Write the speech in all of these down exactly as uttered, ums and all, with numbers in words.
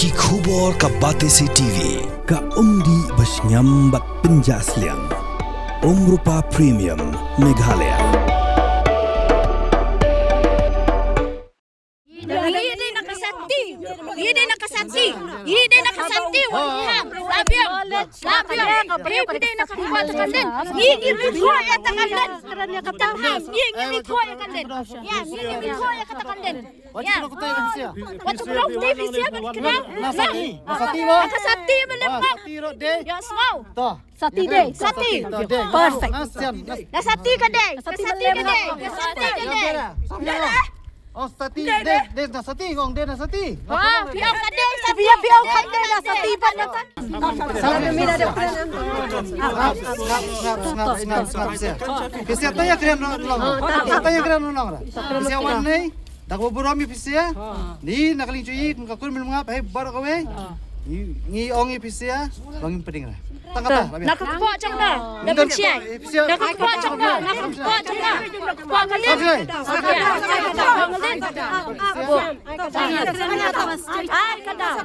Ki khubor ka Batesi T V, ka umdih ba shngiam bad pynjah sliang. Umrupa Premium, Meghalaya. Yi dei na ka sati, yi dei na ka sati, yi dei na ka sati, wan ham, la biang, la biang, yi dei na ka khwa ta kanden, yi ngi mi khwa ya ta kanden, ta ham, yi ngi mi khwa ya kanden, ya, yi ngi mi khwa ya ka ta kanden. Ya. Wat tu khlong ni phi sia ban kena. Na sati, na sati ba. Na sati ba lem. Sati ro de. Ya, slow. To. Sati de, sati. Perfect. Na sati ka de. Sati ka de. Sati ka de. Oh, sati de, de na sati, ngong de na sati. Wah, phi ong ka de, sati. Phi ong ka de na sati ba na. Phi sia taya kren no long. Phi sia taya kren no long. Phi sia wan nei. Dak ba burom ïa phi sia. Ni na ka liang jong ngi kum ka kur Mylliem Ngap hei baroh kawei. Ngi, ngi ong ïa phi sia ba ngim pdeng re. Tang kata. Na ka kpoh jong nga. Na ka kpoh jong nga. Na ka kpoh jong nga. Na ka kpoh jong nga. Ai kada.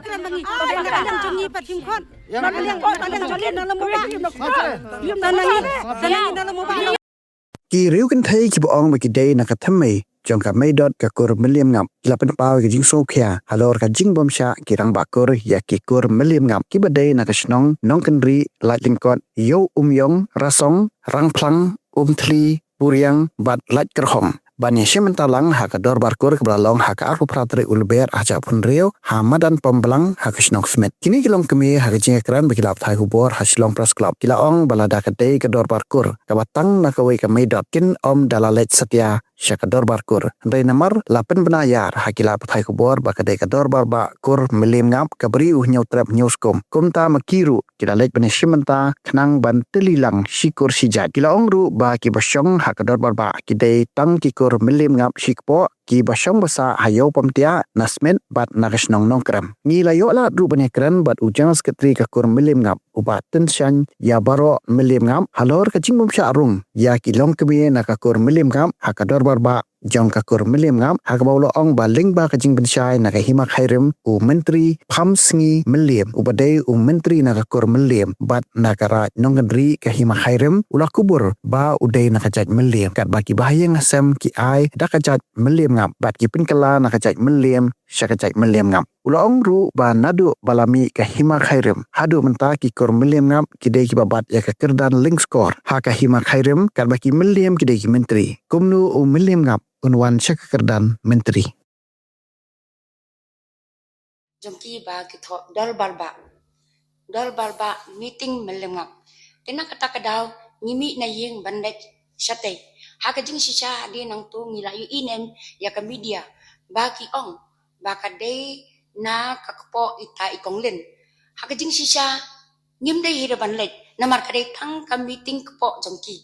Ki riew kynthei kiba ong ba ki dei na ka thymmei jong ka Meidot ka kur Mylliem Ngap ki la pynpaw ïa ka jingsngewkhia halor ka jingbymshah ki rangbah kur ïa ki kur Mylliem Ngap kiba dei na ka shnong Nongkynrih, Laitlyngkot, Ïew Umïong, Rasong, Rangphlang, Umthli, Puriang bad Laitkyrhong. Ban ïashim bynta lang ha ka dorbar kur kaba la long ha ka arphew phra tarik u Lber arhajar arphew hynriew ha madan Pamblang ha ka shnong Smit. Kine ki longkmie ha ka jingïakren ba ki la pathai khubor ha Shillong Press Club ki la ong ba lada ka dei ka dorbar kur kaba tang na kawei ka Meidot kin ym da la leit satia sha ka dorbar kur. Hynrei namar la pynbna ïar ha ki lad pathai khubor ba ka dei ka dorbar bah kur Mylliem Ngap kaba ri u Hynñiewtrep Hynñiewskum. Kumta ma ki ruh ki la leit ban ïashim bynta khnang ban tylli lang shi kur shi jait. Ki la ong ruh ba kiba shong ha ka dorbar bah ki dei tang ki kur Mylliem Ngap shi kpoh kiba shong ba sah ha Ïew Pamtiah, na Smit bad na ka shnong Nongkrem. Ngi la ïoh lad ruh ban ïakren bad u General Secretary ka kur Mylliem Ngap u Bah Tynshain Ïabaroh Mylliem Ngap halor ka jingbymshah rung ïa ki longkmie na ka kur Mylliem Ngap ha ka dorbar bah jong ka kur Mylliem Ngap ha kaba u la ong ba lyngba ka jingpynshai na ka hima khyrim u Myntri Phamsngi Mylliem uba dei u Myntri na ka kur Mylliem bad na ka Raid Nongkynrih ka hima khyrim u la kubur ba u dei na ka jait Mylliem katba ki bahaïing hasem ki ai da ka jait Mylliem Ngap bad ki pynkylla na ka jait Mylliem sha ka jait Mylliem Ngap. U la ong ruh ba naduh ba la mih ka hima khyrim haduh mynta ki kur Mylliem Ngap ki dei kiba bat ïa ka kyrdan lyngskor ha ka hima khyrim katba ki Mylliem ki dei ki Myntri. Kumno u Mylliem Ngap un wan sha ka kyrdan Myntri? Jong ki ba ki thoh dorbar bah, dorbar bah meeting Mylliem Ngap. Te na kata ka daw ngi mih na ïing ban leit shatei. Ha ka jingshisha hadien nangto ngi la ïohi nem ïa ka media ba ki ong ba ka dei na ka kpoh ita i Kong Lin. Ha ka jingshisha ngim dei hi ruh ban leit namar ka dei tang ka meeting kpoh jong ki.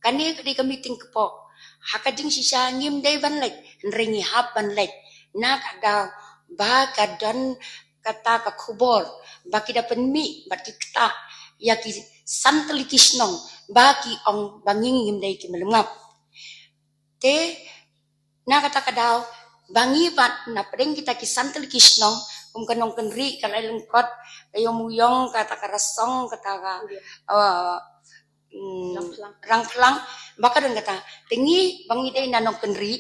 Kane ka dei ka meeting kpoh. Ha ka jingshisha ngim dei ban leit hynrei ngi hap ban leit. Na ka daw ba ka don kata ka khubor ba ki da pynmih bad ki ktah ïa ki san tylli ki shnong ba ki ong ba ngi ngim dei ki Mylliem Ngap. Te na kata ka daw ba ngi bat na pdeng kita ki san tylli ki shnong kum ka Nongkynrih, ka Lailyngkot, ka Ïew Umïong, kata ka Rasong, kata ka, eh, mm, Rangphlang. Rangphlang ba ka don kata. Te ngi ba ngi dei na Nongkynrih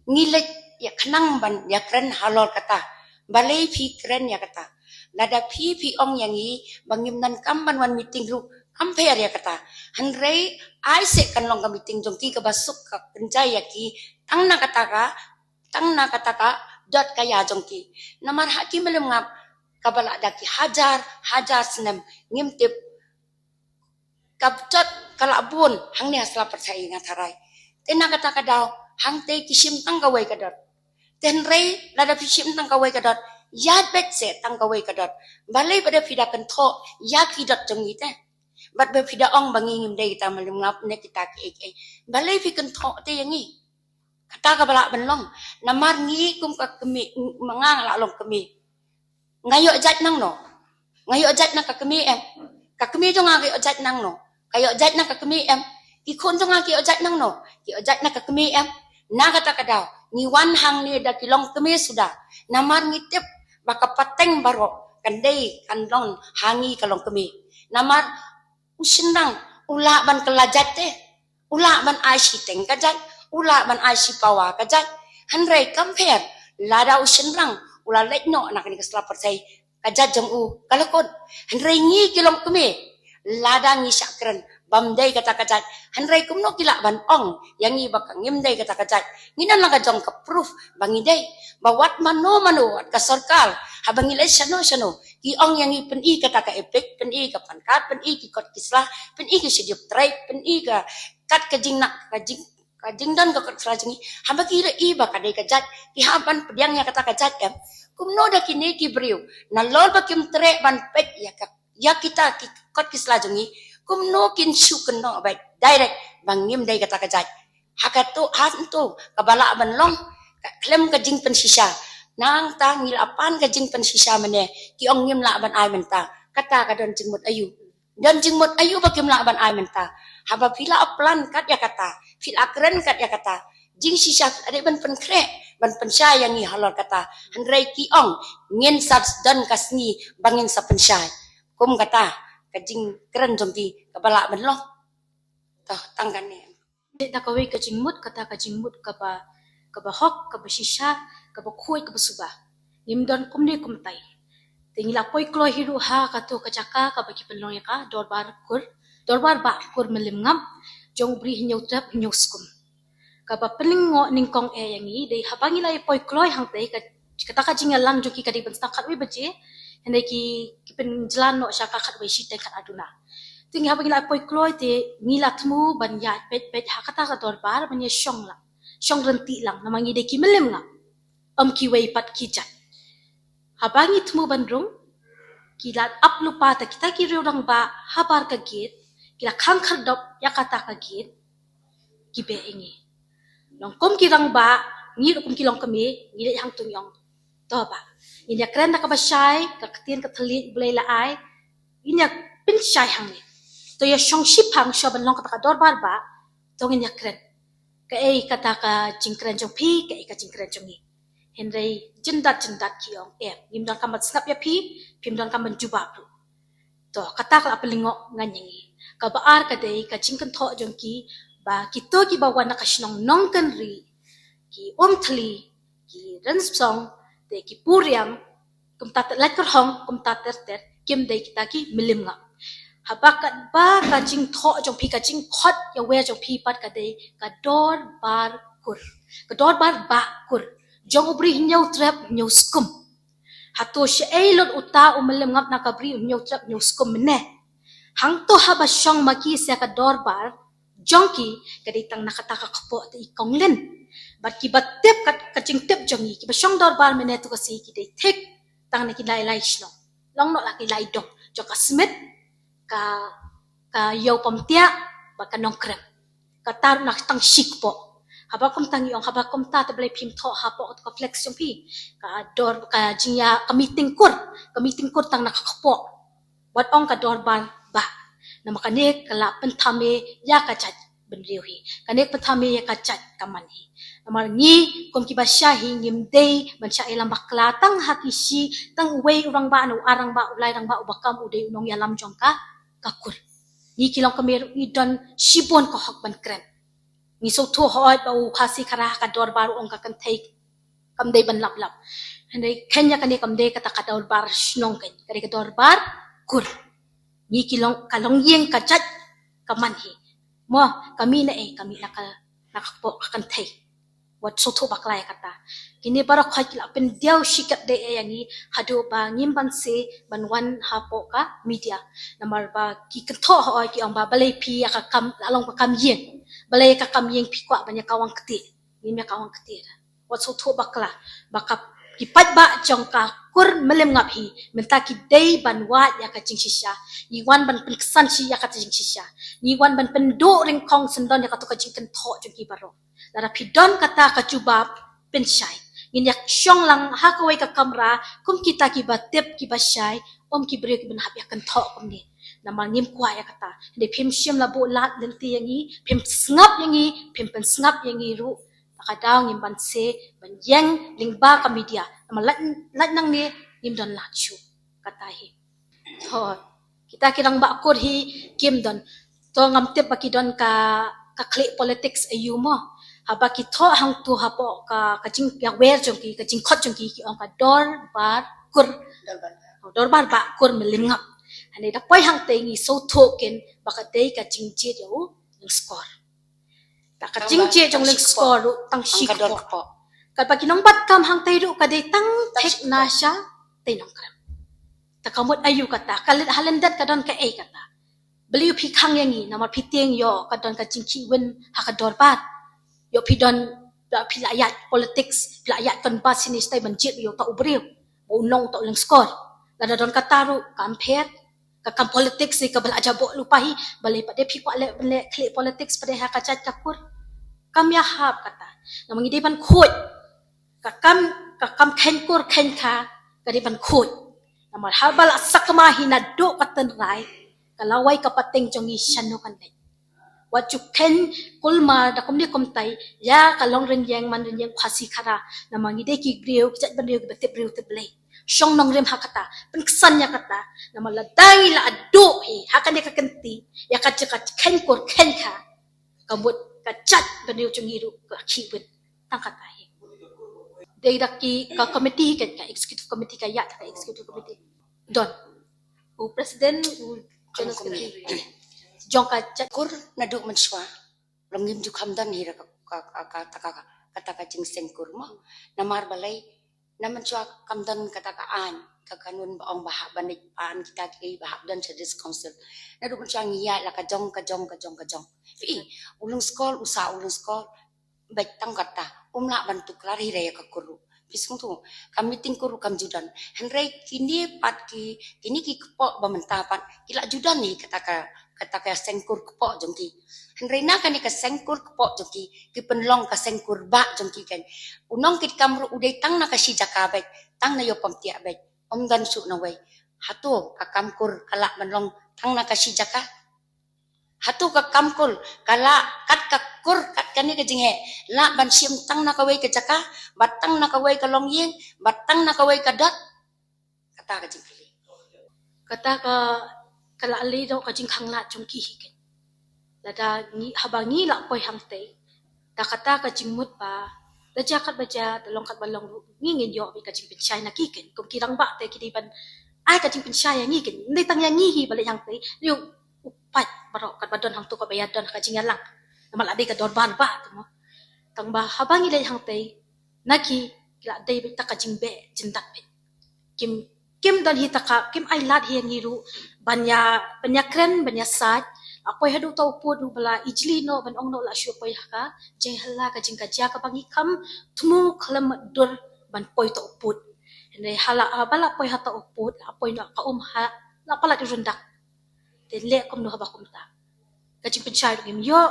ngi leit ïa khnang ban ïakren halor kata. Balei phi kren ïa kata? Lada phi phi ong ïa ngi ba ngim donkam ban wan meeting ruh kam pher ïa kata. Hynrei ai se kan long ka meeting jong ki kaba suk ka kynjai ïa ki tang na kata ka, tang na kata ka dot ka ïa jong ki. Namar ha ki Mylliem Ngap kaba la da ki hajar hajar snem ngim tip ka dot ka la bun hangne ha sla pyrthei nga tharai. Te na kata ka daw hangtei ki shim tang kawei ka dot. Te hynrei lada phi shim tang kawei ka dot ïaid beit se tang kawei ka dot. Balei ba da phi da kynthoh ïa ki dot jong ngi te? Bad ba phi da ong ba ngi ngim dei kita Mylliem Ngap ne kita kiei kiei. Balei phi kynthoh te ïa ngi? Kata kaba lah ban long. Namar ngi kum ka kmie, ma nga nga lah long kmie. Nga ïoh jait nangno? Nga ïoh jait na ka kmie em? Ka kmie jong nga ka ïoh jait nangno? Ka ïoh jait na ka kmie em? Ki khun jong nga ki ïoh jait nangno? Ki ïoh jait na ka kmie em? Na kata ka daw ngi wan hangne da ki longkmie suda. Namar ngi tip ba ka pateng baroh kan dei kan long ha ngi ka longkmie. Namar u shynrang u lah ban kylla jait te, u lah ban ai shiteng ka jait, u lah ban ai shipawa ka jait. Hynrei kam pher lada u shynrang u la leit noh na kane ka sla pyrthei, ka jait jong u ka la kut. Hynrei ngi ki longkmie, lada ngi shah kren bym dei kata ka jait, hynrei kumno ki lah ban ong ïa ngi ba ka ngim dei kata ka jait? Ngi don la ka jong ka proof ba ngi dei. Ba wat mano mano, wat ka sorkar, haba ngi leit shano shano, ki ong ïa ngi, pyni kata ka EPIC, pyni ka PAN card, pyni ki kot ki sla, pyni ki Scheduled Tribe, pyni ka kat ka jingnak, ka jing ka jingdon ka kot sla jong ngi. Haba ki la i ba ka dei ka jait, ki hap ban pdiang ïa kata ka jait em? Kumno da kine ki briew, nalor ba kim treh ban peit ïa ka, ïa kita ki kot ki sla jong ngi, kumno kin shu kynnoh ba direct ba ngim dei kata ka jait? Ha kato, ha kato kaba lah ban long ka khlem ka jingpynshisha. Nangta ngi la pan ka jingpynshisha mynne, ki ong ngim lah ban ai mynta. Kata ka don jingmut aïu? Don jingmut aïu ba kim lah ban ai mynta? Haba phi la plan kat ïa kata, phi la kren kat ïa kata, jingshisha phi la dei ban pynkhreh, ban pynshai ïa ngi halor kata. Hynrei ki ong ngin sa don ka sngi ba ngin sa pynshai. Kum kata ka jingkren jong phi kaba lah ban long. To, tang kane. Da kawei ka jingmut, kata ka jingmut kaba, kaba hok, kaba shisha, kaba khuid, kaba suba. Ngim don kumne kumtai. Te ngi la poi kloi hi ruh ha kato ka jaka kaba ki pynlong ïa ka Dorbar Kur, Dorbar Bah Kur Mylliem Ngap jong u Bri Hynñiewtrep Hynñiewskum. Kaba pynlyngngoh nyngkong eh ïa ngi dei haba ngi la ïa poi kloi hangtei, ka, kata ka jingïalang jong ki ka dei ban sdang khatwei baje, hynrei ki, ki pynjlan noh sha ka khatwei shiteng, khatar duna. Te ngi, haba ngi la poi kloi te ngi la thmu ban ïaid peit peit ha kata ka dorbar, ban ïa shong lang, shong ryntih lang, namar ngi dei ki Mylliem Ngap, ym kiwei pat ki jait. Haba ngi thmu ban rung, ki la ap lypa ta kita ki riew rangbah habar ka gate, ki la khang khyrdop ïa kata ka gate, ki beh ïa ngi. Nongkum ki rangbah, ngi ruh kum ki longkmie, ngi leit hangto ngi ong, to bah, ngin ïa kren da kaba shai, ka ktien ka thylliej U Blei la ai, ngin ïa pynshai hangne. To ïa shong shiphang shuwa ban long kata ka dorbar bah, to ngin ïa kren. Kaei kata ka jingkren jong phi, kaei ka jingkren jong ngi? Hynrei jyndat jyndat ki ong, em, ngim donkam ban sngap ïa phi, phim donkam ban jubab ruh. To, kata ka la pynlyngngoh ngan ïa ngi. Kaba ar ka dei ka jingkynthoh jong ki, ba kito kiba wan na ka shnong Nongkynrih, ki Umthli, ki Rynspsong, te ki Puriang, kumta ter, Laitkyrhong, kumta ter ter, kim dei kita ki Mylliem Ngap. Haba ka, ba ka jingthoh jong phi, ka jingkhot ïawer jong phi pat ka dei ka Dorbar Kur, ka Dorbar Bah Kur jong u Bri Hynñiewtrep Hynñiewskum. Hato shaei lut uta u Mylliem Ngap na ka Bri Hynñiewtrep Hynñiewskum mynne? Hangto haba shong ma ki sha ka dorbar jong ki, ka dei tang na kata ka kpoh te i Konglin. Bad kiba tip ka, ka jingtip jong ngi, kiba shong dorbar mynne to ka sngi ki dei thik tang na ki lai lai shnong, long noh la ki lai dong, jong ka Smit, ka, ka Ïew Pamtiah, bad ka Nongkrem. Kata ruh na tang shi kpoh. Haba kumta ngi ong, haba kumta te balei phim thoh hapoh ka flex jong phi, ka dor, ka jingïa, ka meeting kur, ka meeting kur tang na ka kpoh. Wat ong ka dorbar bah. Namar kane ka la pynthame ïa ka jaitbynriew hi, kane ka pynthame ïa ka jait ka man hi. Namar ngi kum kiba shai hi ngim dei ban shah ïalam bakla tang ha ki shi, tang uwei u rangbah, na u ar rangbah, u lai rangbah, uba kam u dei u nongïalam jong ka, ka kur. Ngi ki longkmie ruh ngi don shibun ka hok ban kren. Ngi sngewthuh hooid ba u Khasi Khara ha ka dorbar u ong ka kynthei kam dei ban lap lap. Hynrei khein ïa kane kam dei kata ka dorbar shnong, khein ka dei ka dorbar kur. Ngi ki long, ka longïing ka jait ka man hi. Mo, ka mih na ei, ka mih na ka, na ka kpoh ka kynthei. Wat sngewthuh bakla ïa kata. Kine baroh khoit ki la pyndiaw shikatdei ïa ngi haduh ba ngim banse ban wan hapoh ka media. Namar ba ki kynthoh hooid, ki ong ba balei phi ïa ka kam, la long ka kam ïing, balei ïa ka kam ïing phi kwah ban ïa kawang ktieh? Ngim ïa kawang ktieh. Wat sngewthuh bakla ba ka, ki paidbah jong ka kur Mylliem Ngap hi mynta ki dei ban wad ïa ka jingshisha. Ngi wan ban pynksan shi ïa ka jingshisha. Ngi wan ban pynduh ryngkhong syndon ïa kato ka jingkynthoh jong ki baroh. Lada phi don kata ka jubab, pynshai. Ngin ïa shong lang ha kawei ka kamra kum kita kiba tip kiba shai, ym ki briew kiban hap ïa kynthoh kumne. Namar ngim kwah ïa kata. Hynrei phim shym la buh lad lynti ïa ngi, phim sngap ïa ngi, phim pynsngap ïa ngi ruh. Ka daw ngim banse ban ïeng lyngba ka media. Namar lait, lait nangne Ngim don lad shuh kata hi. To, kita ki rangbah kur hi kim don. To ngam tip ba ki don ka, ka khlieh politics aiu mo. Haba ki thoh hangto hapoh ka, ka jingïawer jong ki, ka jingkhot jong ki, ki ong ka dorbar kur. Dorbar bah kur Mylliem Ngap. Hangne da poi hangtei ngi sngewthuh kein ba ka dei ka jingjied ïa u lyngskor. Ka, ka jingjied jong u lyngskor ruh tang shi kpoh. Katba ki nongbat kam hangtei ruh ka dei tang thik na sha tei Nongkrem. Te ka mut aiu kata, ka leit ha lyndet ka don kaei kata. Balei phi khang ïa ngi, namar phi tieng ïoh ka don ka jingkhih win ha ka dorbar. Ïoh phi don, phi la ïaid politics, phi la ïaid converse shane shatai ban jied ïa uta u briew, ba un long uta u lyngskor. Lada don kata ruh kam pher. Ka kam politics hi kaba la jaboh lypa hi, balei pat de phi kwah leh ban leh khlieh politics pat de ha ka jait ka kur. Kam ïahap kata. Namar ngi dei ban khuid. Ka kam, ka kam kheiñ kur kheiñ kha ka dei ban khuid. Namar haba la sakma hi naduh ka tynrai, ka lawei ka pateng jong ngi shano kan leit. Wat ju kheiñ kulmar da kumne kumtai ïa ka long rynïeng man rynïeng Khasi Khara. Namar ngi dei ki briew, ki jait bynriew kiba tip briew tip Blei. Shong nongrim ha kata, pynksan ïa kata. Namar lada ngi la duh hi ha kane ka kynti ïa ka jaka kheiñ kur kheiñ kha, ka mut ka jait bynriew jong ngi ruh ka khih win. Tang kata hi. Dei da ki ka committee hi kan, ka executive committee, ka ïaid ka executive committee. Don u president, u general secretary jong ka jait kur naduh mynshuwa. Long ngim ju kham don hi da ka, ka, ka, ka, kata ka, kata ka jingseng kur mo. Namar balei, na mynshuwa kam don kata ka aiñ, ka kanun ba ong ba hap ban ïaid pan kita ki ba hap don sha district council. Naduh mynshuwa ngi ïaid la ka jong, ka jong, ka jong, ka jong. Phi i, u lyngskor, u sah u lyngskor. Bad tang kata, um lah ban tuklar hi da ïa ka kur ruh. Phi sngewthuh, ka meeting kur ruh kam ju don. Hynrei kine pat ki, kine ki kpoh ba mynta pat ki la ju don hi kata ka, kata ka seng kur kpoh jong ki. Hynrei na kane ka seng kur kpoh jong ki, ki pynlong ka seng kur bah jong ki kan. U nongkitkam ruh u dei tang na ka shi jaka bad, tang na Ïew Pamtiah bad. Um don shuh na wei. Hato ka kam kur ka lah ban long tang na ka shi jaka? Hato ka kam kur ka lah, kat ka kur, kat kane ka jingheh, lah ban shim tang na kawei ka jaka, bad tang na kawei ka longïing, bad tang na kawei ka dot? Kata ka jingkylli. Kata ka, ka la lei doh ka jingkhanglad jong ki hi kan. Lada ngi, haba ngi la poi hangtei, da kata ka jingmut ba da jia kat ba jia, da long kat ba long ruh, ngi ngin ïoh beit ka jingpynshai na ki kan. Kum ki rangbah te ki dei ban ai ka jingpynshai ïa ngi kan. Ym dei tang ïa ngi hi ba leit hangtei, ïoh u paid baroh kat ba don hangto kat ba ïa don ha ka jingïalang. Namar la dei ka dorbar bah tu mo. Tang ba haba ngi leit hangtei, na ki, ki la dei beit ta ka jingbeh jyndat beit. Kim, kim don hi ta ka, kim ai lad hi ïa ngi ruh ban ïa, ban ïa kren, ban ïa said. La poi haduh ta u pud ruh ba la ijli noh, ban ong noh la shu poi ha ka jinghylla ka jingkajia kaba ngi kham thmu khlem dur ban poi ta u pud. Hynrei ha la, haba la poi ha ta u pud, la poi noh ka um ha, la palat u ryndak. Te leh kumno haba kumta? Ka jingpynshai ruh ngim ïoh,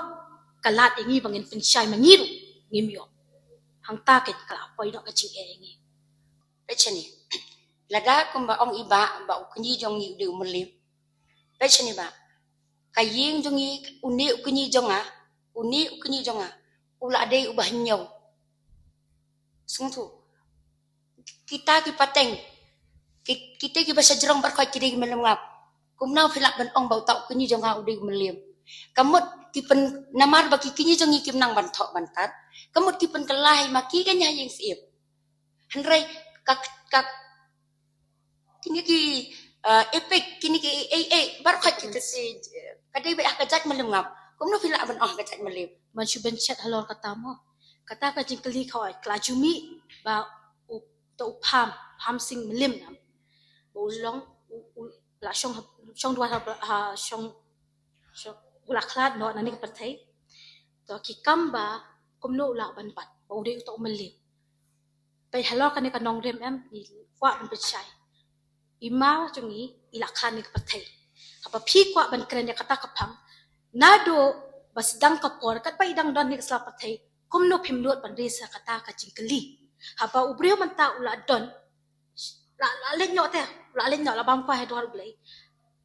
ka lad ïa ngi ba ngin pynshai ma ngi ruh ngim ïoh. Hangta kan ka la poi noh ka jingeh ïa ngi. Peit shane. Lada kumba ong i bah ba u kñi jong ngi u dei u Mylliem. Peit shane bah. Ka ïing jong ngi, une u kñi jong nga, une u kñi jong nga u la dei uba hynñiew. Sngewthuh. Kita ki pateng, ki, kita kiba shajrong baroh khoit ki dei ki Mylliem Ngap. Kumno phi lah ban ong ba uta u kñi jong nga u dei u Mylliem? Ka mut ki pyn, namar ba ki kñi jong ngi kim nang ban thoh ban tad, ka mut ki pynkylla hi ma ki kan ïa ha ïing syiem. Hynrei ka, ka, kine ki, eh, epic, kine ki ei ei baroh khoit ki, ka dei beit ha ka jait Mylliem Ngap. Kumno phi lah ban ong ha ka jait Mylliem? Ban shu ban shet halor kata mo. Kata ka jingkylli ka oi, ka la ju mih ba u, ta u Pham, Pham Sing Mylliem Ngap, ba u long, u, u la shong, shong dwar ha, ha shong, shong, u la khlad noh na ne ka pyrthei. To ki kam ba kumno u lah ban bat ba u dei uta u Mylliem. Peit halor kane ka nongrim em, ngi kwah ban pynshai. I ma jong ngi i la khlad ne ka pyrthei. Haba phi kwah ban kren ïa kata ka phang, naduh ba sdang ka por, katba i dang don ne ka sla pyrthei, kumno phim nud ban raise ïa kata ka jingkylli? Haba u briew mynta u la don, la, la leit noh te, la leit noh, la bam kwai ha dwar U Blei.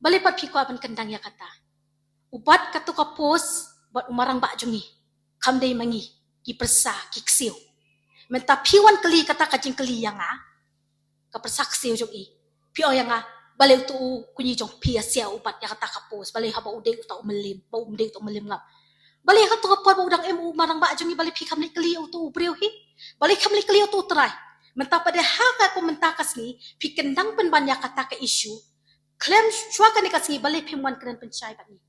Balei pat phi kwah ban kyndang ïa kata? U bat kato ka post bad u marangbah jong ngi, kam dei ma ngi ki pyrsa ki ksiew. Mynta phi wan kylli kata ka jingkylli ïa nga, ka pyrsa ksiew jong i. Phi ong ïa nga, balei uto u kñi jong phi ïa siah u bat ïa kata ka post, balei haba u dei uta u mylliem, ba um dei uta u mylliem ngap. Balei ha kato ka por ba u dang im u marang ba jong i, balei phi kam leit kylli uto u briew hi. Balei kam leit kylli uto u trai. Mynta pat de ha ka kum mynta ka sngi, phi kyndang pynban ïa kata ka issue. Khlem shuwa kane ka sngi, balei phim wan kren pynshai bad ngi.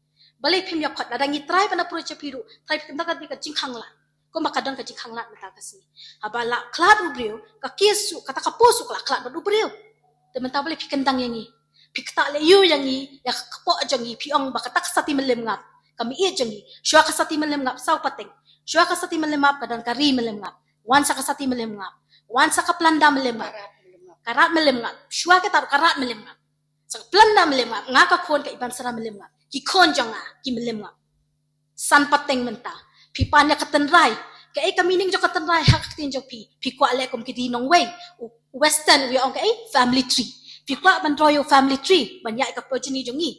Balei phim ïa khot, lada ngi trai ban approach ïa phi ruh, trai phi kyndang ka jingkhanglad. Kumba ka don ka jingkhanglad mynta ka sngi. Haba la khlad u briew, ka case u, kata ka post u ka la khlad bad u briew. Te mynta balei phi kyndang ïa ngi. Phi ktah leh ïa ngi, ïa ka kpoh jong ngi, phi ong ba kata ka sati mylliem ngap. Ka mih jong ngi. Shuwa ka sati mylliem ngap, saw pateng. Shuwa ka sati mylliem ngap, ka don ka ri mylliem ngap. Wan sa ka sati mylliem ngap. Wan sa ka planda mylliem ngap. Ka rat mylliem ngap. Shuwa kata ka rat mylliem ngap. Sa ka planda mylliem ngap. Nga ka khun ka Iban Sara mylliem ngap. Ki khun jong nga, ki mylliem ngap. San pateng mynta. Phi pan ïa ka tynrai. Kaei ka meaning jong ka tynrai ha ka ktien jong phi. Phi kwah leh kum ki dei nongwei. U Western u ong kaei family tree. Phi kwah ban draw ïa u family tree. Ban ïaid ka progeny jong ngi.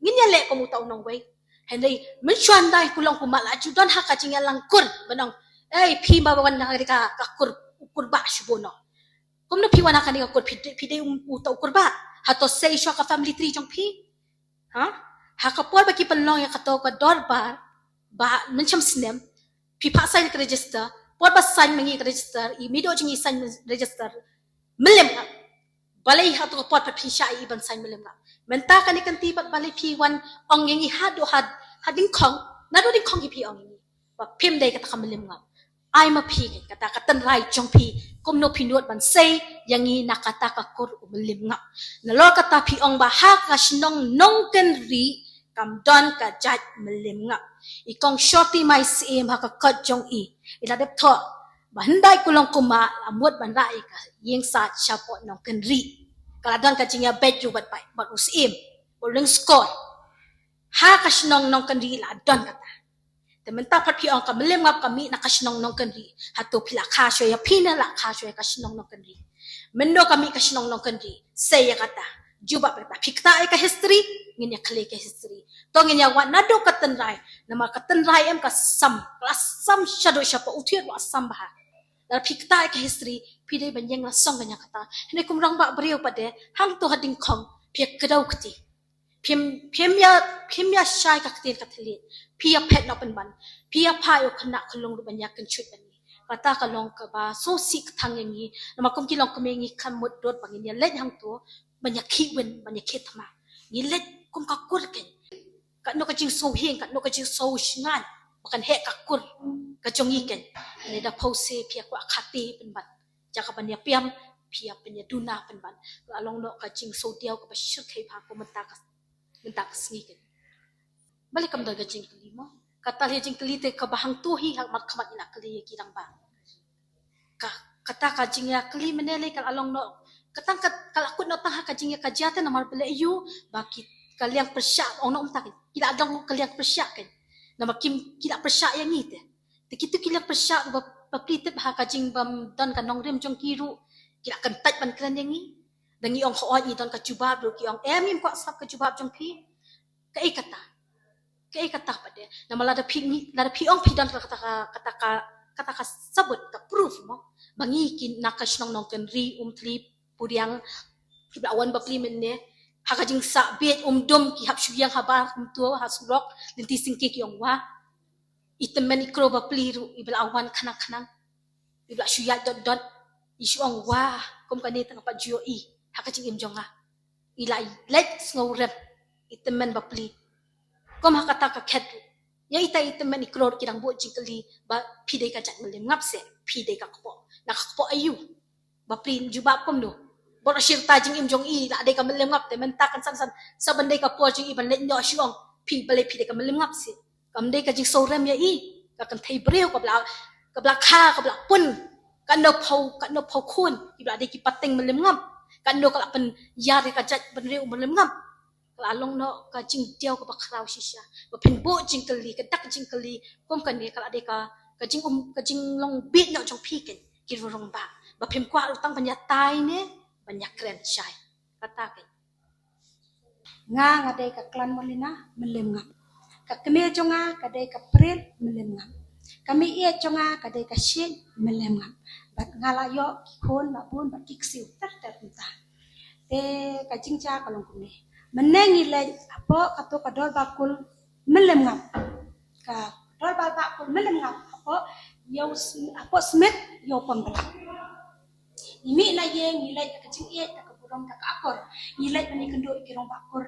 Ngin ïa leh kum uta u nongwei. Hynrei mynshuwa ndai ku long kumba la ju don ha ka jingïalang kur. Ban ong, ei phi ba wan na ka, ka kur, u kur ba shu bun noh. Kumno phi wan ha kane ka kur phi, phi dei um, uta u kur ba. Hato sei shuwa ka family tree jong phi. Ha? Ha ka por ba ki pynlong ïa kato ka dorbar, ba mynshem snem, phi phah sign ka register, por ba sign ma ngi ka register, i mih doh jong ngi sign register, mylliem ngap. Balei ha kato ka por pat phi shah ïa i ban sign mylliem ngap. Mynta kane ka kynti pat balei phi wan ong ïa ngi haduh ha, ha ding khong, naduh ding khong hi phi ong ïa ngi. Ba phim dei kata ka mylliem ngap. Ai ma phi kata ka tynrai jong phi. Kumno phi nud ban sei ïa ngi na kata ka kur u mylliem ngap. Nalor kata phi ong ba ha ka shnong Nongkynrih kam don ka jait mylliem ngap. I kong Shorty Mylliem ha ka kot jong i. I la dep thoh. Ba hyndai ku long kumba la mut ban rah ïa ka ïing sat shapoh Nongkynrih. Ka la don ka jingïabeit ruh bad, bad u Syiem. Bad u Lyngskor. Ha ka shnong Nongkynrih la don kata. Te mynta pat phi ong ka mylliem ngap ka mih na ka shnong Nongkynrih. Hato phi la kha shuwa ïa phi ne la kha shuwa ïa ka shnong Nongkynrih. Mynno ka mih ka shnong Nongkynrih. Sei ïa kata. Jubab kata. Phi ktah ïa ka history. Ngin ïa kylli ka history. To ngin ïa wad naduh ka tynrai. Namar ka tynrai em ka sam. Ka la sam shaduh shapoh u thied wa sam bha. Lada phi ktah ïa ka history. Phi dei ban ïeng la song kane kata. Hynrei kum rangbah briew pat de. Hangto ha ding khong. Phi ïa kdew kti. Phim, phim ïa, phim ïa shai ka ktien ka thylliej. Phi ïa phet noh pynban. Phi ïa phah ïa u khynnah khyllung ruh ban ïa kynshut ban ïa. Kata ka long kaba sngewsih kthang ïa ngi. Namar kum ki long kmie ngi kam mut dor ba ngin ïa leit hangto. Ban ïa khih win, ban ïa khih thma. Ngi leit kum ka kur keiñ. Katno ka jingsngewhing, katno ka jingsngewsngaiñ. Ba kan heh ka kur. Ka jong ngi keiñ. Lada phi sngewsih phi ïa kwah khati pynban. Jaka ban ïa pynïap, phi ïa pynïaduna pynban. Ka long noh ka jingsngewdiaw kaba shyrkhei bha kum mynta ka, mynta ka sngi keiñ. Balei kam don ka jingkylli mo. Kata lei jingkylli te kaba hangto hi ha markhmat ïa la kylli ïa ki rangbah. Ka, kata ka jingïakylli mynne lei ka la long noh. Kata ka, ka la kut noh tang ha ka jingïakajia te namar balei ïoh ba ki ka liang pyrshah ong noh mynta keiñ. Ki la dang ka liang pyrshah keiñ. Namar kim ki la pyrshah ïa ngi te. Te kito ki liang pyrshah ba, bapli tip ha ka jingbym don ka nongrim jong ki ruh. Ki la kyntait ban kren ïa ngi. Da ngi ong hooid ngi don ka jubab ruh ki ong em ngim kwah sngap ka jubab jong phi. Kaei kata. Kaei kata pat de. Namar lada phi ngi, lada phi ong phi don kata ka, kata ka, kata ka sabut ka proof mo. Ba ngi ki na ka shnong Nongkynrih, Umthlip, Puriang. Ki ba wan bapli mynne. Ha ka jingsah bieit Umdum ki hap shu ïeng habar kumto ha surok. Lynti syngkien ki ong wa. I tymmen i kro bapli ruh i ba la wan khnang khnang. I ba la shu ïaid dot dot. I shu ong wah kum kane tang pat jio i. Ha ka jingim jong nga. I la leit sngewrem. I tymmen bapli. Kum ha kata ka khet ruh. Ïa ita i tymmen i kro ruh ki dang buh jingkylli. Ba phi dei ka jait mylliem ngap se. Phi dei ka kpoh. Na ka kpoh aïu. Bapli jubab kumno. Bor shirta jingim jong i la dei ka mylliem ngap te mynta kan san san. Sa ban dei ka por jong i ban leit noh shu ong. Phi balei phi dei ka mylliem ngap se. Kam dei ka jingsngewrem ïa i. Ka kynthei briew ka bla, ka bla kha, ka bla pun. Ka nop phaw, ka nop phaw khun. Ki bla dei ki pateng mylliem ngap. Ka nop ka la pynïar ïa ka jait bynriew mylliem ngap. Ka la long noh ka jingdiaw kaba khraw shisha. Ba phin buh jingkylli, ka dak jingkylli. Kum kane ka la dei ka, ka jing um, ka jinglong bieit noh jong phi keiñ. Ki rangbah. Ba phim kwah ruh tang ban ïatai ne, ban ïakren shai. Kata keiñ. Nga nga dei ka Klan Molina, mylliem ngap. Ka kmie jong nga ka dei ka Prit, mylliem ngap. Ka meiieit jong nga ka dei ka Shit, mylliem ngap. Bad nga la ïoh ki khun ba bun bad ki ksiew ter ter mynta. Te ka jingjia ka long kumne. Mynne ngi leit hapoh kato ka dorbar kul Mylliem Ngap. Ka dorbar ba kul Mylliem Ngap hapoh ïew s-, hapoh Smit ïew Pambelang. Ngi mih na ïing, ngi leit da ka jingïeit, da ka burom, da ka akor. Ngi leit ban ïakynduh ïa ki rangbah kur.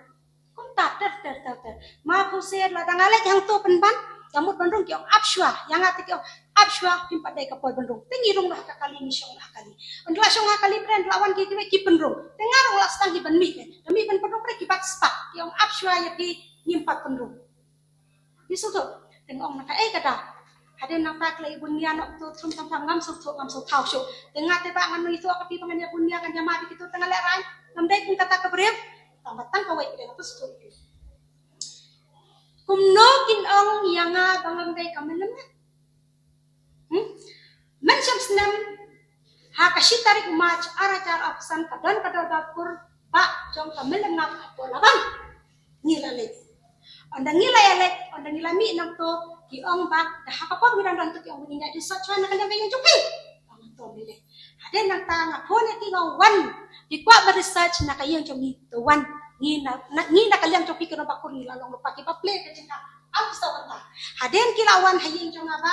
Kumta ter ter ter ter. Ma phusier lada nga leit hangto pynban, ka mut ban rung ki ong ap shuwa. Ïa nga te ki ong ap shuwa, phim pat dei ka poi ban rung. Te ngi rung noh ha ka kali, ngi shong noh ha kali. Ynda la shong ha kali pyrshah, ynda la wan ki kiwei ki pynrung. Te nga ruh la sdang hi ban mih, eh. Da mih ban pynrung pyrshah ki bat spat. Ki ong ap shuwa ïa phi, ngim pat pynrung. Phi sngewthuh? Te nga ong na kaei ka daw. Hadien nangta ki la ïa bun nia noh to, thum tam tam ngam sngewthuh, ngam sngewthuh shuh. Te nga te ba ngan ïathuh ïa phi ba ngan ïa bun nia, ngan ïa mad ïa kito, te nga lehraiñ. Ngam dei kum kata ka briew. Tang ba tang kawei ka dei ka sngewthuh ïa phi. Kumno kin ong ïa nga ba ngam dei ka Mylliem Ngap? Hmm? Mynshem snem, ha ka shi tarik u March ar hajar arphew san, ka don ka dorbar kur ba jong ka Mylliem Ngap hapoh Laban. Ngi la leit. Ynda ngi la ïa leit, ynda ngi la mih nangto, ki ong ba da ha ka por ngi dang don to ki ong ba ngin ïa research na ka liang ka ïing jong phi. Ba ngan to mih leit. Hadien nangta nga phone ïa ki, nga ong wan, phi kwah ban research na ka ïing jong ngi, to wan. Ngi na, na, ngi na ka liang jong phi ki rangbah kur ngi la long lypa, kiba plie ka jingkam. Am pisa kata. Hadien ki la wan ha ïing jong nga ba,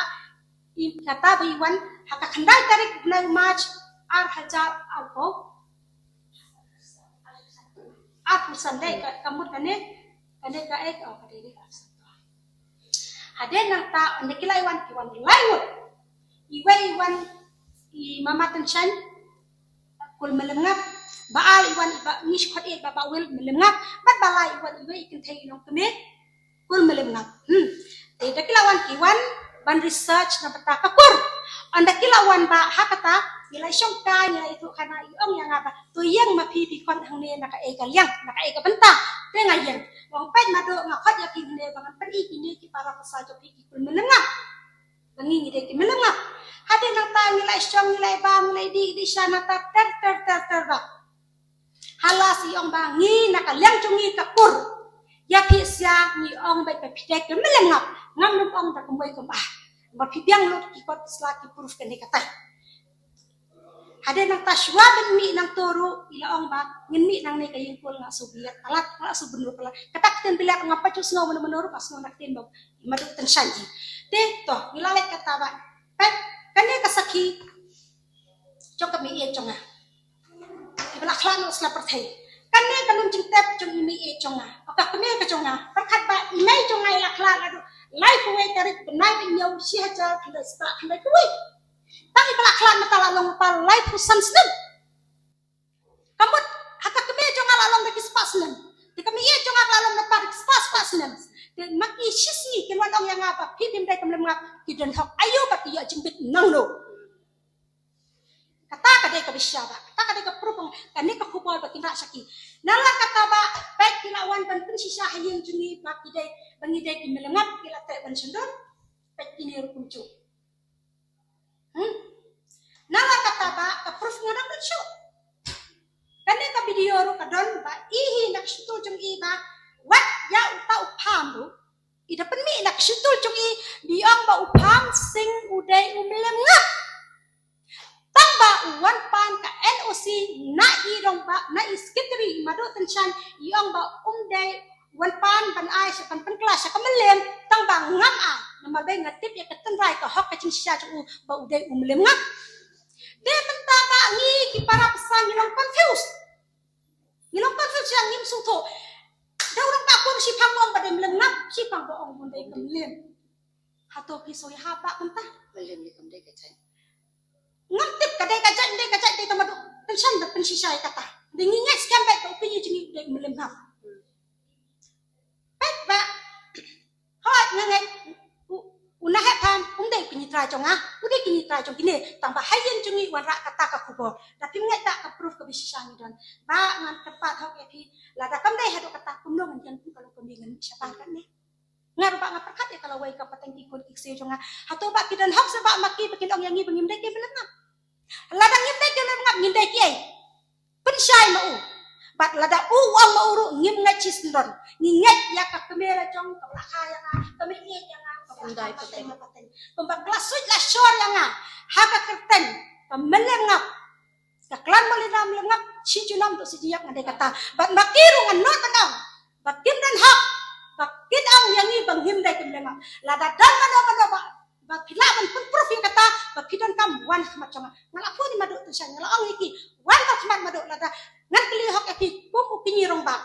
i, kata ba i wan ha ka khyndai tarik bnai March ar hajar arphew, arphew san, dei ka, ka mut kane, kane ka ek, oh, ka dei, dei, arphew san. Hadien nangta, ynda ki la wan, ki wan lai ngut. Iwei i wan i Mama Tynshan, kul Mylliem Ngap. Ba ar i wan i Bah, ngi shu khot ïa i Bah Bawil, Mylliem Ngap. Bad ba lai i wan iwei i kynthei i nongkmie, kul Mylliem Ngap. Hmm. Te da ki la wan, ki wan ban research na bynta ka kur. Ynda ki la wan ba ha kata, ngi la shongkai, ngi la ïathuh khana, i ong ïa nga ba to ïeng ma phi, phi khot hangne na kaei ka liang, na kaei ka bynta. Te nga ïeng. Nga ong peit Mado, nga khot ïa ki hangne ba ngan pyni ïa kine ki para basa jong phi ki kul Mylliem Ngap. Ba ngi ngi dei ki Mylliem Ngap. Hadien nangta ngi la shong, ngi la bam, ngi la dih, dih sha nangta ter ter ter ter ba ha last i ong ba ngi na ka liang jong ngi ka kur. Ïa phi sha ngi ong ba phi dei ki Mylliem Ngap. Ngam lum ong da kumwei kumba. Ba phi biang lut ki kot ki sla ki proof kane katai. Hadien nangta shuwa ban mih nangto ruh i la ong ba ngin mih nangne ka ïing kul, nga shu bilat palat, nga shu bynrut palat. Kata ka ktien bilat ngam pat ju sngew mano mano ruh, nga sngew na ka ktien ba Mado Tynshan hi. Te to ngi la leit kata ba peit kane ka sakhi jong ka mei jong nga. Iba la khlad noh sla pyrthei. Kane ka nongjingtep jong i mei jong nga. O ka kmie ka jong nga. Pyrkhat ba i mei jong nga i la khlad naduh laiphew wei tarik bnai ba hynñiew shi hajar khyndai spah khyndai phew wei. Tang iba la khlad mynta la long lypa laiphew san snem. Ka mut ha ka kmie jong nga la long da ki spah snem. Te ka mei jong nga la long lypa da ki spah spah snem. Te ma ki shisngi kin wan ong ïa nga ba phi phim dei ka Mylliem Ngap, ki don hok aïu ba ki ïoh jingbit nangno. Kata ka dei ka bishar ba, kata ka dei ka proof, kane ka khubor ba kin rah sha ki. Nala kata ba peit ki la wan ban pynshisha ha ïing jong ngi ba ki dei, ba ngi dei ki Mylliem Ngap, ki la treh ban shon don. Peit kine ruh kumjuh. Hmm? Nala kata ba ka proof nga dang don shuh. Kane ka video ruh ka don ba i hi na ka shyntur jong i ba wat ïa uta u pham ruh. I da pynmih na ka shyntur jong i, ba i ong ba u Pham Sing u dei u Mylliem Ngap. Tang ba u wan pan ka N O C na i rangbah, na i secretary i Mado Tynshan, i ong ba um dei wan pan ban ai sha, ban pynkylla sha ka Mylliem, tang ba ngam ai. Namar ba nga tip ïa ka tynrai ka hok ka jingshisha jong u ba u dei u Mylliem Ngap. Te mynta ba ngi ki para basa ngi long confused. Ngi long confused, ngi sngewthuh. Da u rangbah kum shipang ba ong ba dei Mylliem Ngap, shipang ba ong ba dei ka Mylliem. Hato phi sngewthuh ba mynta? Mylliem ne kam dei ka jait. Ngam tip ka dei ka jait, dei ka jait, dei ka Mado Tynshan ba pynshisha ïa kata. Dei ngi ngeit skhem ba u pynïaid jong ngi u dei Mylliem Ngap. Peit ba. Hooid nga ngeit u, u Naheh Pham um dei u kñi trai jong nga, u dei u kñi trai jong kine, tang ba ha ïing jong ngi wanrah kata ka khubor. Da phim ngeit ba ka proof kaba shisha ngi don. Ba ngan kyrpad hok ïa phi, lada kam dei haduh kata kumno ngan ïeng kum ka longkmie ngan mih shabar katne. Nga ruh ba nga pyrkhat ïa ka lawei ka pateng ki khun ki ksiew jong nga. Hato ba ki don hok seh ba ma ki ba kin ong ïa ngi ba ngim dei ki Mylliem Ngap. Lada ngim dei ki Mylliem Ngap ngin dei kiei? Pynshai ma u. Bad lada u u ong ma u ruh ngim ngeit shisyndon. Ngi ngeit ïa ka kmie la jong kaba la kha ïa nga, ka mei ïeit ïa nga, kaba la kha pateng la pateng. Kumba ka la suit la shor ïa nga ha ka kyrteng Ka mlem ngap. Ka klan Molina mlem ngap, shi junom to shi jingïap nga dei kata. Bad ma ki ruh ngan nud ban ong ba kim don hok ba kin ong ïa ngi ba ngim dei ki mlem ngap. Lada don mano mano ba ba phi lah ban pynproof ïa kata ba phi donkam wan ha khmat jong nga. Nga la phone ïa Madu tu sha nga la ong ïa ki wan ha khmat Madu lada ngan kylli hok ïa phi kum u kñi rangbah.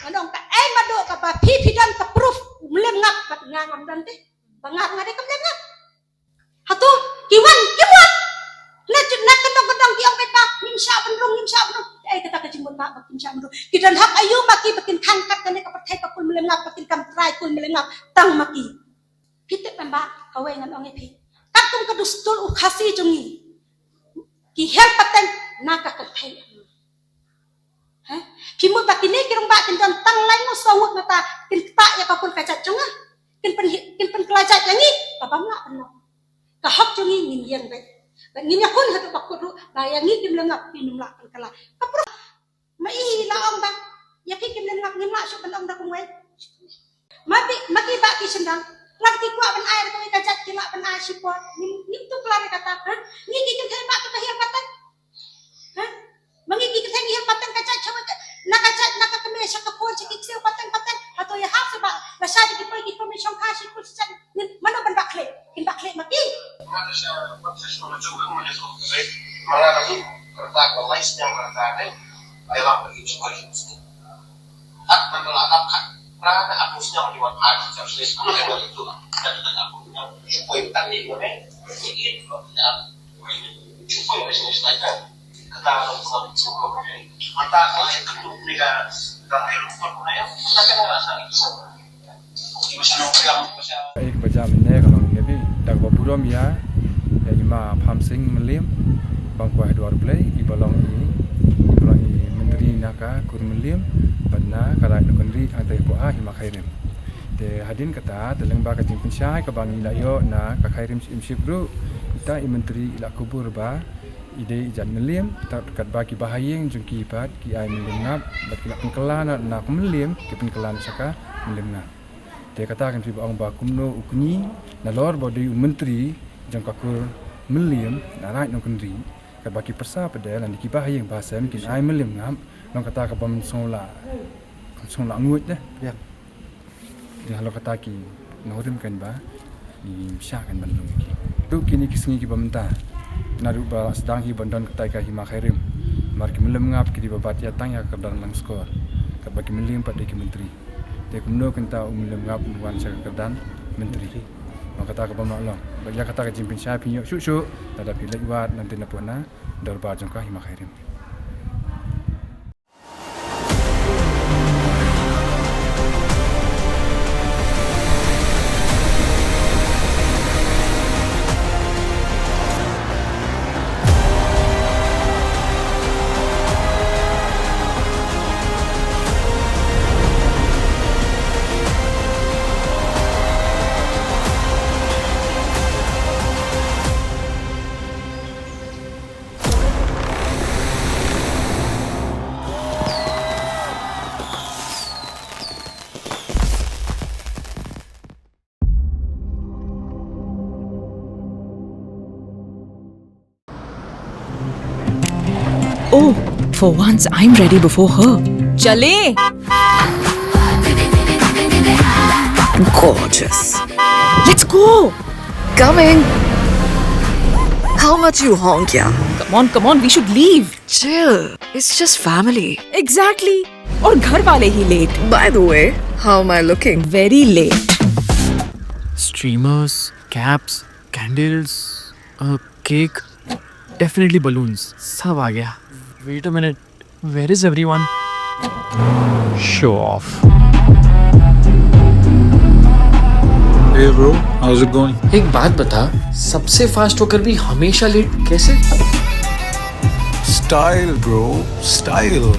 Ngan ong kaei Madu kaba phi phi don ka proof u mlem ngap bad nga ngam don te ba nga nga dei ka mlem ngap. Hato ki wan ki wan. Na jut na kyndong kyndong ki ong bad ba ngim shah ban rung ngim shah ban rung. Kaei kata ka jingmut ba ba kim shah ban rung. Ki don hok aïu ma ki ba kin khang kat kane ka pyrthei ka kul mlem ngap ba kin kam trai kul mlem ngap tang ma ki. Phi tip em ba kawei ngan ong ïa phi. Katkum ka dustur u Khasi jong ngi. Ki hiar pateng na ka kynthei. Ha? Phi mut ba kine ki rangbah kin don tang lai ngut saw ngut mata kin ktah ïa ka kur ka jait jong nga. Kin pyn kin pynkylla jait ïa ngi. Ka bym lah ban long. Ka hok jong ngi ngin ïeng beit. Bad ngin ïakhun haduh ba kut ruh ba ïa ngi kim lyngngoh phin ym lah pynkylla. Ka proof. Ma i la ong ba ïa phi kim lyngngoh ngim lah shuh ban ong da kumwei. Ma phi ma ki bah ki shyndang. Lada ki kwah ban ai da kawei ka jait ki lah ban ai shipor. Ngim ngim tu klar ïa kata ha. Ngi ki kynthei bah kiba hiar pateng. Ha? Ma ngi ki kynthei ngi hiar pateng ka jait shawei ka na ka jait na ka kmie sha ka phone sha ki ksiew pateng pateng. Hato ïa hap seh bah lashai da ki poi ki poi shongkha shi kul shi jait. Ngin mano ban bah khlieh kin bah khlieh ma ki. Ek baja mynne ka long ngi da kaba burom ïa ïa i ma Pamsing Mylliem bang kwah Edward Blei i ba long i i ba long i myntri na ka kur Mylliem bad na ka Raid Nongkynrih hangta i Hima Khyrim. Te hadien kata te lyngba ka jingpynshai kaba ngi la ïoh na ka Khyrim Shipship ruh ita i myntri i la kubur ba i dei i jait Mylliem, tad katba ki bahaïing jong ki pat ki ai mylliem ngap bad ki la pynkylla na ka mylliem ki pynkylla sha ka mylliem ngap. Te kata kan phi ba ong ba kumno u kñi nalor ba u dei u myntri jong ka kur Mylliem na Raid Nongkynrih katba ki pyrsa pat de lane ki bahaïing bahasem kin ai mylliem ngap. Nong kata ka bym sngewlah sngewlah nguid de. Ïa. Te halor kata ki nongrim kan ba ngi shah kan ban lum ki. Tu kine ki sngi kiba mynta naduh ba sdang hi ban don kata ka Hima Khyrim. Mar ki mylliem ngap ki dei ba bat ïa tang ïa ka kyrdan langskor katba ki mylliem pat dei ki myntri. Te kumno kynta u mylliem ngap un wan sha ka kyrdan myntri. Nong kata ka bym lah long. Ba ïa kata ka jingpynshai phi ïoh shuh shuh lada phi leit wad lynti napoh na dorbar jong ka Hima Khyrim. Oh, for once I'm ready before her. Chale! Gorgeous. Let's go! Coming. How much you honk, yeah? Come on, come on, we should leave. Chill. It's just family. Exactly. और घर वाले ही late. By the way, how am I looking? Very late. Streamers, caps, candles, a cake, definitely balloons. सब आ गया. Wait a minute. Where is everyone? Show off. Hey bro, how's it going? एक बात बता, सबसे फास्ट होकर भी हमेशा लेट कैसे? Style bro, style.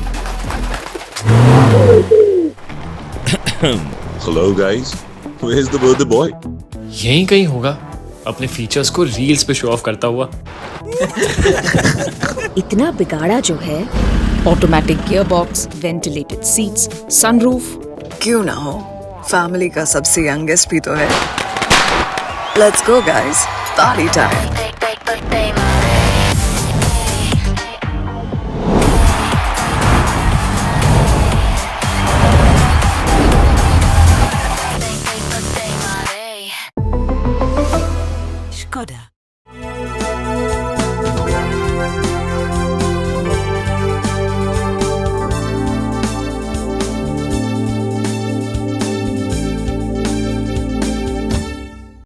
Hello guys, where's the birthday boy? यहीं कहीं होगा, अपने फीचर्स को रील्स पे शो ऑफ करता हुआ. इतना बिगाड़ा जो है. Automatic gearbox, ventilated seats, sunroof. क्यों ना हो, फैमिली का सबसे यंगेस्ट भी तो है. Let's go guys, party time. Toyota.